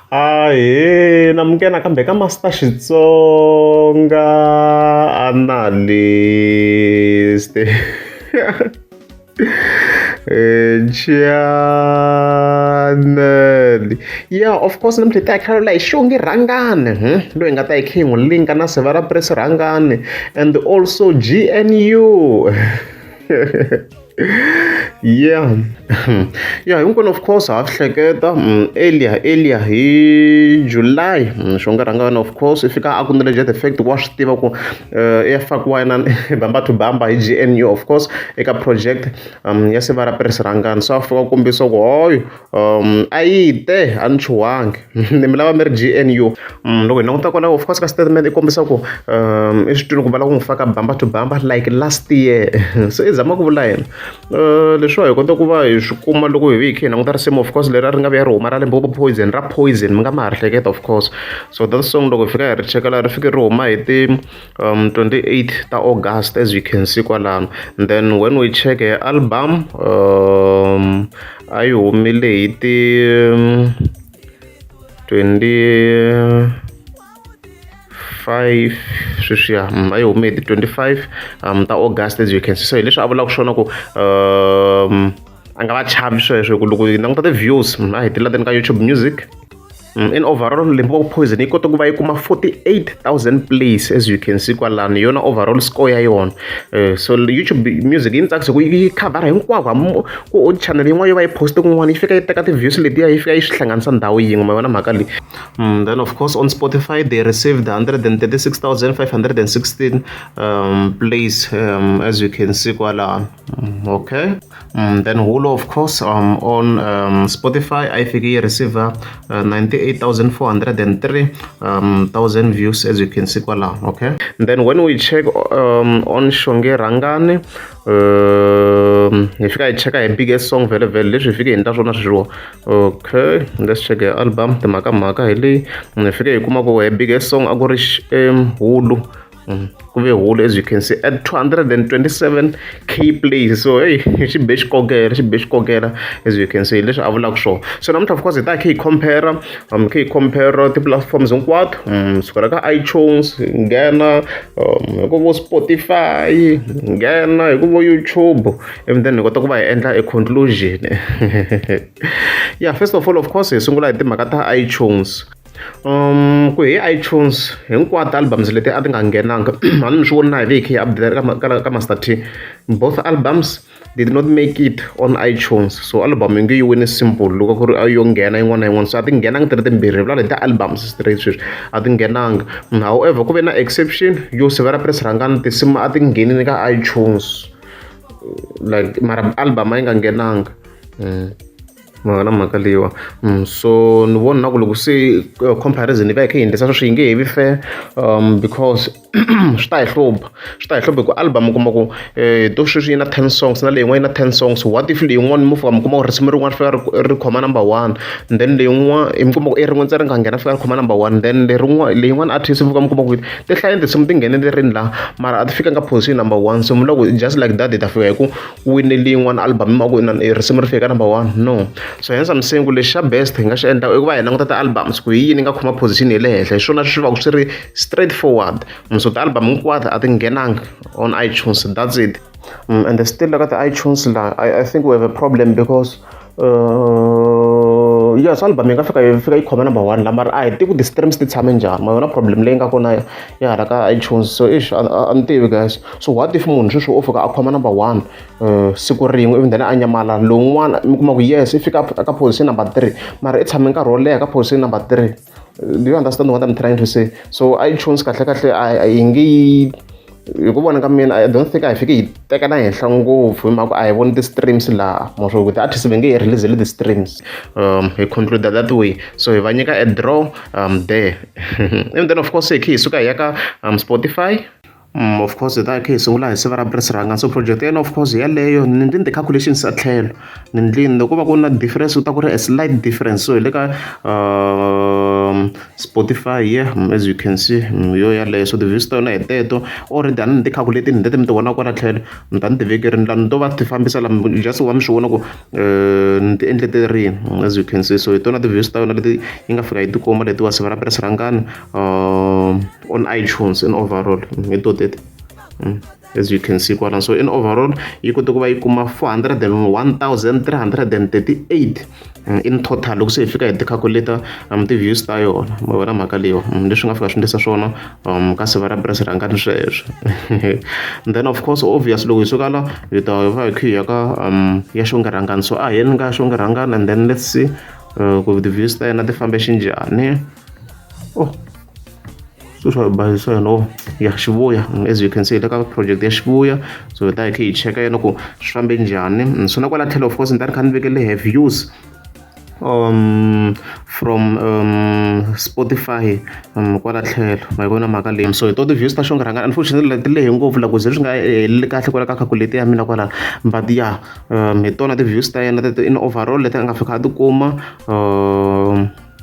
Ahee namukela nakambe ka Master Xitsonga Analyst channel ya of course namuntlha hi ta hi kha hi Xongi Rhangani loyi hi nga ta hi kha hi n'wi link-a na Sivara Press Rhangani and also G_N_U. Yeah ya hinkwenu of course ha swi hleketa earlier earlier hi July Xongi Rhangani of course i fika a ku ni the fact wa swi tiva ku i ya fakiwa inani bamba to bamba hi G_N_U of course eka project ya Sivara Press Rhangani so a fika a kombisa ku hoyo a yi te a ni chuhangi ni mi lava mi ri G_N_U loko hi languta kwalaho of course ka statement i kombisa ku i swi twile ku va lava ku n'wi faka bamba to bamba like last year se i zama ku vula yini leswiwa hi kota ku va hi swi kuma loko hi vi hi kha hi languta risimu of course leri a ri nga vuya ri huma ra Limpopo Poison ra Poison mi nga ma ha ri hleketa of course so that song loko hi fika hi ri cheka laha ri fike ri huma hi ti 28 ta August as you can see kwalano then when we check hi album a yi humile hi ti 25 sweswiya a yi hume hi ti 25 ta August as you can see so hi leswi a vulaka swona ku a nga va chavi sweswo hi ku loko hi languta ti-views a hi ti landeni ka YouTube Music in overall Limpopo Poison yi kota ku va yi kuma 48,000 plays as you can see kwalano hi yona overall score ya yona so YouTube Music yi ni tsakisa ku yi khavhara hinkwako hambi ku channel yin'wana yo va yi post kun'wana yi fika yi teka ti-views letiya yi fika yi swi hlanganisa ndhawu yin'we ma yona mhaka leyi then of course on Spotify they received 136,516 plays as you can see kwalano okay. Then Hulu of course on Spotify a yi fike yi receive 98,403 thousand views as you can see kwalaho okay. And then when we check on Xongi Rhangani hi fika hi cheka hi biggest song vhele vhele leswi hi fike hi endla swona sweswiwa okay let's check hi album timhaka mhaka hi leyi hi fike hi kuma ku hi biggest song a ku ri Hulu ku ve Hulu as you can see at 227K plays so hey xi be xi kokela xi be xi kokela as you can see leswi a vulaka swona so namuntlha of course hi ta hi kha hi compare kha hi compare ti-platforms hinkwato sukela ka iTunes nghena hi ku vo Spotify nghena hi ku vo YouTube and then hi kota ku va hi endla a conclusion yeah first of all of course hi sungula hi timhaka ta iTunes ku hi iTunes hinkwato albums leti a ti nga nghenanga a ni swi voni na hi ve hi kha hi update ka Master T both albums did not make it on iTunes so album yi nge yi wini simple loko ku ri yo nghena yin'wana na yin'wana so a ti nghenanga ti ri timbirhi vula leti albums straight sweswi a ti nghenanga however ku ve na exception yo Sivara Press Rhangani tinsimu a ti nghenini ka iTunes like mara album a yi nga nghenanga ma na mhaka leyiwa so ni vona na ku loko se comparison yi va yi kha yi endlisa sweswo yi nge he vi fair because swi ta hi hlupha swi ta hi hlupha hi ku album u kuma ku to sweswi yi na 10 songs na leyin'wana yi na 10 songs what if leyin'wana mi fika mi kuma ku risimu rin'wana ri fika ri khoma number one and then leyin'wana mi kuma ku i rin'we ntsena ri nga nghena fika ri khoma number one then lerin'wana leyin'wana artist mi fika mi kuma ku ti hlayini tinsimu ti nghenelerile laha mara a ti fikanga position number one so mi vula ku just like that hi ta fika hi ku wine leyin'wana album mi ku inani risimu ri fike ka number one no so hence I'm saying ku lexi xa best hi nga xi endla i ku va hi languta ti-albums ku hi yini nga khoma position ya le henhla hi swona swi va ku swi ri straight forward so ti-album hinkwato a ti nghenanga on iTunes that's it and still ka ti-iTunes la I think we have a problem because yes album yi nga fika yi fika yi khoma number one la mara a hi tivi ku ti-streams ti tshame njhani ma yona problem leyi nga kona ya hala ka iTunes so ish a ni tivi guys so what if munhu sweswi o fika a khoma number one siku rin'we ivi then a nyamala lowun'wana mi kuma ku yes i fika ka position number 3 mara i tshame nkarhi wo leha ka position number 3 do you understand what I'm trying to say so iTunes kahle kahle a yi nge yi hi ku vona ka mina I don't think a hi fiki hi teka na henhla ngopfu hi mhaka ku a hi voni ti-streams laha ma swo ku ti-artist va nge hi release ti-streams hi conclude that way so hi va nyika a draw there and then of course hi kha hi suka hi ya ka Spotify. Of course hi ta hi kha hi sungula hi siva ra Prince Rhangani. So project ya yena, of course, yeleyo ni ndlini ti-calculations a tlhelo ni ndlini loko ko va ku na difference ku ta ku ri a slight difference. So hi le ka Spotify, yeah, as you can see, yo yaleyo. So ti-views ta yona hi teto already, a ni ti calculate-ini leti mi ti vonaka kwala tlhelo, ni ta ni ti vekerini la, ni to va ti fambisa la, just wa mi swi vona ku ni ti endle ti rini, as you can see. So hi tona ti-views ta yona leti yi nga fika yi tikuma letiwa, siva ra Prince Rhangani, on iTunes in overall hi to teti, as you can see kwalano. So in overall yi kote ku va yi kuma 401,338 in total loko se hi fika hi ti-calculate ti-views ta yona. Ma vona mhaka leyiwa, leswi nga fika swi endlisa swona ka siva ra Prince Rhangani sweswo. Then of course, obvious, loko hi suka la hi ta va hi kha hi ya ka ya Xongi Rhangani. So a hi yeni ka Xongi Rhangani and then let's see ku ti-views ta yena ti fambe xinjhani. Oh, sweswi bayisa yena, oh ya Xivuya, as you can see, le ka project ya Xivuya. So hi ta hi kha hi cheka yena ku swi fambe njhani. So na kwala tlhelo, of course, ni ta ni kha ni vekele he views from Spotify kwala tlhelo, ma yi vona mhaka leyi. So hi to ti-views ta Xongi Rhangani. Unfortunately ti lehe ngopfu loko ze swi nga heleli kahle kwala ka calculate ya mina kwala, but yeah, hi tona ti-views ta yena teti in overall leti a nga fika a ti kuma,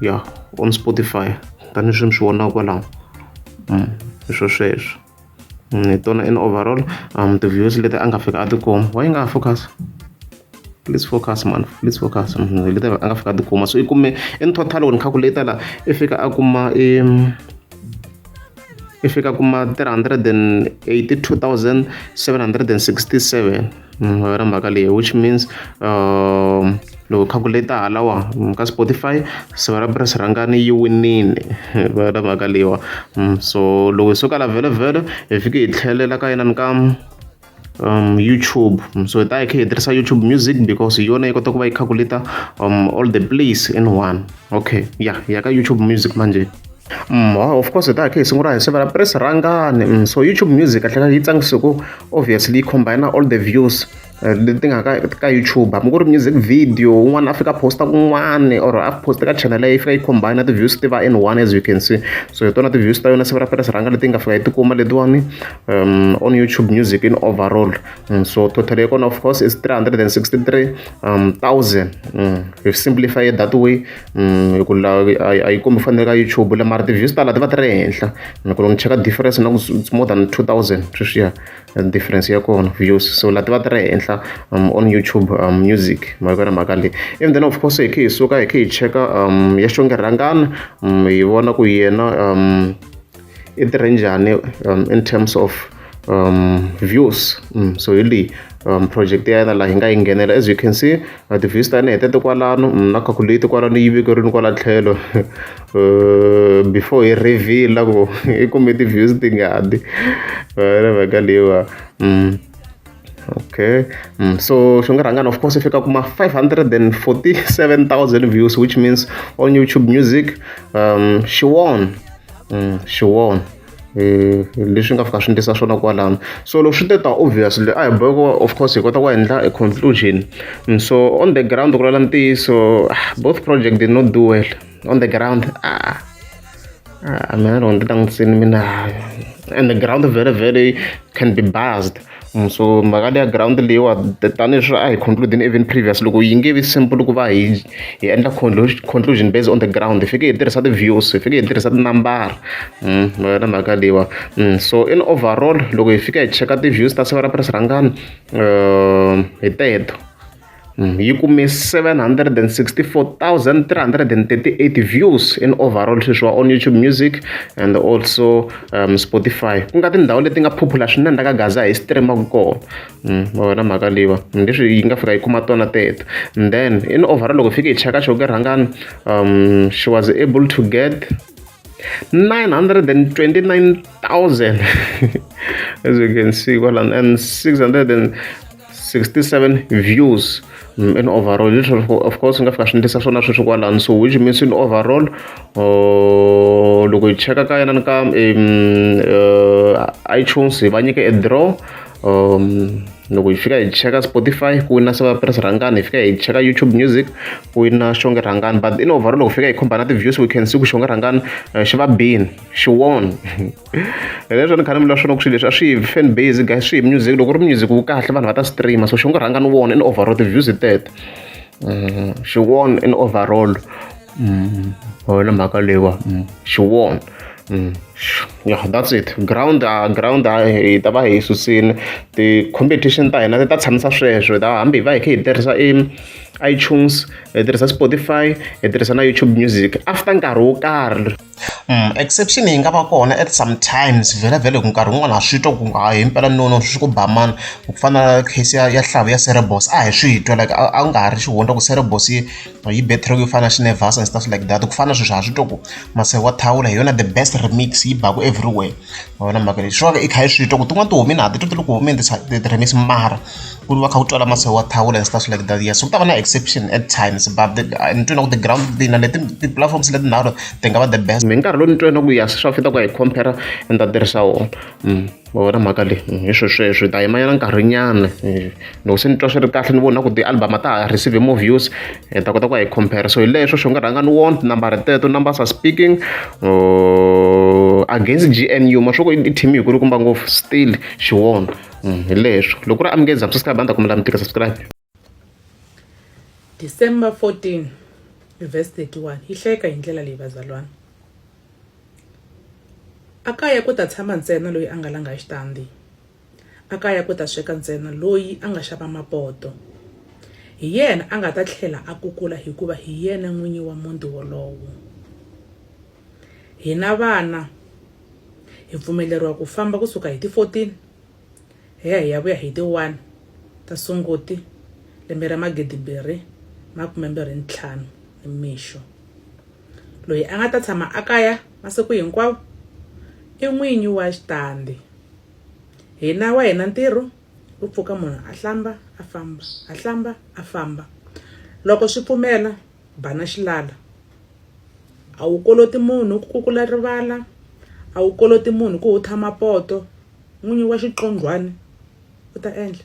yeah, on Spotify, tanihileswi mi swi vonaka kwalaho. Hi swo sweswo, hi tona in overall ti-views leti a nga fika a ti kuma. Why yi nga ha focus? Please focus, man, please focus. Leti a nga fika a ti kuma, so i kume in total, loko ni calculate la, i fika a kuma i fika a kuma 382,767 ra mhaka leyi, which means loko calculate halawa ka Spotify, siva ra Prince Rhangani yi winile ra mhaka leyiwa. So loko hi suka la vhele vhele hi fike hi tlhelela ka yena ni ka YouTube. So hi ta hi kha hi tirhisa YouTube Music because hi yona yi kota ku va yi calculate all the plays in one. Okay, yeah, ya ka YouTube Music manje. Of course hi ta hi kha hi sungula hi siva ra Prince Rhangani. So YouTube Music kahle kahle yi tsakise ku obviously yi combine all the views leti nga ka YouTube, hambi ku ri music video, un'wana a fika a posta kun'wani or a posta ka channel yi fika yi combine ti-views ti va in one, as you can see. So hi tona ti-views ta yona siva ra Prince Rhangani leti nga fika yi tikuma letiwani on YouTube Music in overall. So total ya kona, of course, is 363 thousand. Hi simplify it that way, hi ku la a yi kombi fanele ka YouTube la, mara ti-views ta la ti va ti ri henhla. Loko ni cheka difference na ku it's more than 2000 sweswiya difference ya kona views, so la ti va ti ri henhla on YouTube Music, ma yi vona mhaka leyi. And then of course hi kha hi suka hi kha hi cheka ya Xongi Rhangani, hi vona ku yena i tirhe njhani in terms of views. So hi leyi project ya yena laha hi nga yi nghenela, as you can see, ti-views ta yena hi tete kwalano, na calculate kwalano yi vekeriwile kwala tlhelo before hi reveal ku i kume ti-views tingani ra mhaka leyiwa. Okay, so Xongi Rhangani, of course, i fika kuma 547,000 views, which means on YouTube Music she won, she won, leswi nga fika swi endlisa swona kwalano. So loko swi te ta, obviously a hi boheka, of course, hi kota ku endla a conclusion. So on the ground, ku vulavula ntiyiso, both project did not do well on the ground. Ah, mina loko ni ti langutisini mina, and the ground very very can be biased. So mhaka leya ground leyiwa, tanihileswi a hi conclude even previous, loko yi nge vi simple ku va hi endla conclusion based on the ground, hi fike hi tirhisa ti-views, hi fike hi tirhisa tinambara, ma yona mhaka leyiwa. So in overall loko hi fika hi cheka ti-views ta siva ra Prince Rhangani, hi teto, yi kume 764,338 views in overall sweswiwa on YouTube Music and also Spotify, ku nga tindhawu leti nga popular swinene la ka Gaza hi streamaka kona. Ma vona mhaka leyiwa, leswi yi nga fika yi kuma tona teto. And then in overall loko hi fike hi cheka Xongi Rhangani, she was able to get 929,000, as you can see kwalano, and 667 views in overall, leswi of course nga fika swi endlisa swona sweswi kwalano. So which means in overall, loko hi cheka ka yena ni ka iTunes, hi va nyike a draw. Loko hi fika hi cheka Spotify, ku wina Sava Prince Rhangani. Hi fika hi cheka YouTube Music, ku wina Xonge Rhangani. But in overall, loko fika hi compare na ti-views, we can see ku Xonge Rhangani xi va bini, xi won. Hi leswi ni kha ni vula swona ku swilo leswi a swi hi fan base, guys, swi hi music. Loko ku ri music wu kahle, vanhu va ta stream. So Xonge Rhangani won in overall, ti-views hi teto. Xi won in overall. Yona mhaka leyiwa, xi won. Yeah, that's it. Ground, ground hi ta va hi susile. Ti-competition ta hina ti ta tshamisa sweswo. Hi ta hambi hi va hi kha hi tirhisa i iTunes, hi tirhisa Spotify, hi tirhisa na YouTube Music after nkarhi wo karhi. Exception yi nga va kona at sometimes vhele vhele, hi ku nkarhi wun'wani ha swi twa ku ha himpela no swi ku ba mani, ku fana na case ya Hlavu ya Cerebos. A hi swi twa like a nga ha ri xihundla ku Cerebos yi be track yo fana na Xinevhasa and stuff like that. Ku fana na sweswi ha swi twa ku Maseve wa Thawula hi yona the best remix yi baku everywhere. Ma vona mhaka leyi, sure i kha i swi twa ku tin'wana ti humini, ha ti twa ti le ku humeni ti-remix, mara ku va kha ku twala Maseve wa Thawula and stuff like that. Yes, so ku ta va na exception at times, but ni twi na ku ti-ground tina leti, ti-platforms letinharhu ti nga va the best. Hi nkarhi lowu ni twa na ku ya swa fita ku ya hi compare, ni ta tirhisa wona. Ma vona mhaka leyi, hi swo sweswo hi ta yimanyana nkarhinyana. Loko se ni twa swi ri kahle, ni vona ku ti-album a ta ha receive more views, hi ta kota ku ya hi compare. So hi leswo Xonge Rhangani won tinambara teto. Numbers are speaking against GNU. Ma swo ku i team yi kulukumba ngopfu, still xi won. Hi leswo loko ku ri amukeza subscribe, a ni ta kombela mi tika subscribe. December 14 verse 31 yi hleka hi ndlela leyi: Vazalwana, a kaya ku ta tshama ntsena loyi a nga langa xitandi, a kaya ku ta sweka ntsena loyi a nga xava mapoto, hi yena a nga ta tlhela a kukula, hikuva hi yena n'winyi wa muti wolowo. Hina vana hi pfumeleriwa ku famba kusuka hi ti 14 hi ya hi ya vuya hi ti 1 ta Sunguti lembe ra 2025 nimixo. Loyi a nga ta tshama a kaya masiku hinkwawo i n'winyi wa xitandi. Hina wa hina ntirho u pfuka munhu a hlamba a famba, a hlamba a famba loko swi pfumela. Bana xilala, a wu koloti munhu ku kukula rivala, a wu koloti munhu ku hutha mapoto. N'winyi wa xiqongqwani u ta endla.